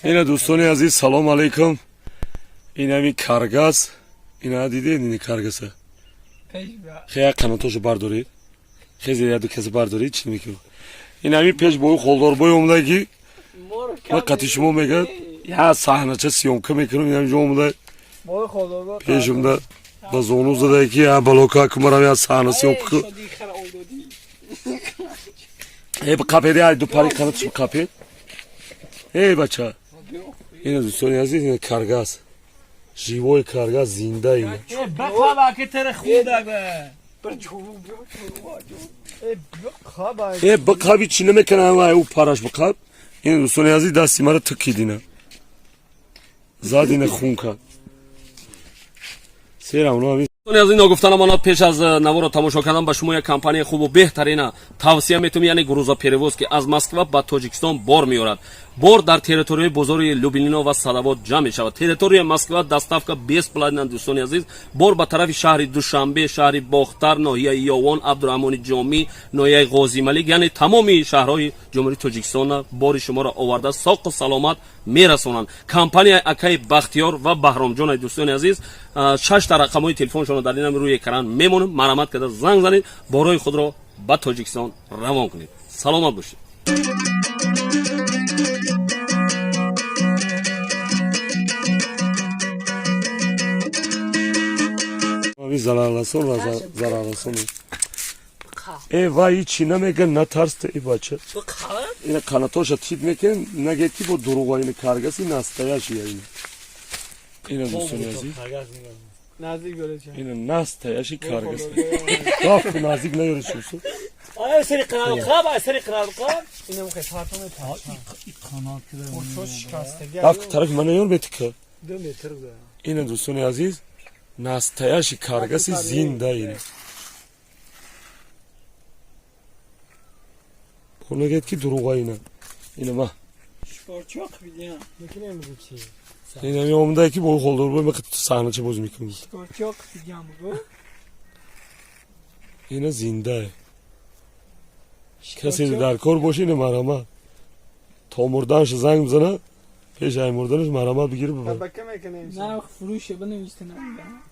Ина, дӯстони азиз, салом алейкум. Ин ҳами каргас. Ина, дидед, ини каргаса. Хе, як қанотошо бардоред. Хезе, яду каса бардоред, чӣ мекунӣ? Ин ҳами пеш бои холдорбой омада ки ма қати шумо мегӯяд, я саҳнача съёмка мекунам, ин ҳамҷо омада пешумда ба зону зада ки я балока кумарам, я саҳна съёмка кун. Э, қапед, ай ду пари қанотш қапед. Эй, бача. Ина, дӯстони азиз, ина каргас. Живой каргас, зинда ина. Э, биқаби, чӣ намекунам, ай ӯ параш биқаб. Ина, дӯстони азиз, дасти мара тикид ина. Зад ина, хун кард. Сера оно ҳамин. Аз ин ногуфта намонад, пеш аз наворо тамошо кардан ба шумо як компанияи хубу беҳтарина тавсия метавонем, яъне грузоперевоз, ки аз Москва ба Тоҷикистон бор меорад. Бор дар территорияи бозори Люблино ва Садовод ҷамъ мешавад. Территорияи Москва доставка бесплатна. Дӯстони азиз, бор ба тарафи шаҳри Душанбе, шаҳри Бохтар, ноҳияи Ёвон, Абдураҳмони Ҷомӣ, ноҳияи Ғозималик, яъне тамоми шаҳрҳои Ҷумҳурии Тоҷикистона бори шуморо оварда, соқу саломат мерасонанд. Компанияи акаи Бахтиёр ва Баҳромҷон. Дӯстони азиз, шашта рақамҳои телефоншонро дар инам рӯи экран мемонем. Марҳамат карда занг занед, борои худро ба Тоҷикистон равон кунед. Саломат бошед. Ҳамин зараррасон ва зараррасон. Э, вай, ҳичи намегӯяд, натарста, э, бача. Ина қанатоша тит мекунем, нагед ки бо дурӯға, ина каргаси настоящий ина. Ина, дӯстони азиз. Наздик доред ча. Ина настоящий каргас. Рафт, наздик наёред шусу. Ай сари қанал қаб, ай сари қанал қаб. Инам хе фартоме та. Урчош шикастаги. Рафт, тарафи ман наёр, бетика. 2 метр буда. Ина, дӯстони азиз, настоящий каргаси зинда ина. Бо нагед ки дурӯға ина. Ина ма. Шикорчоқ видям. Мекунем бу чи. Ин ҳами омадае ки бо холдорбой ма саҳнача бозӣ мекунем. Шикорчоқ видям бу. Ина зиндае. Касе дар кор боше, ина марҳамат. То мурданаш занг бизана, пеш ай мурданаш марҳамат бигир бибар. Табака мекунем. Нарх фурӯше бинависте намедонам.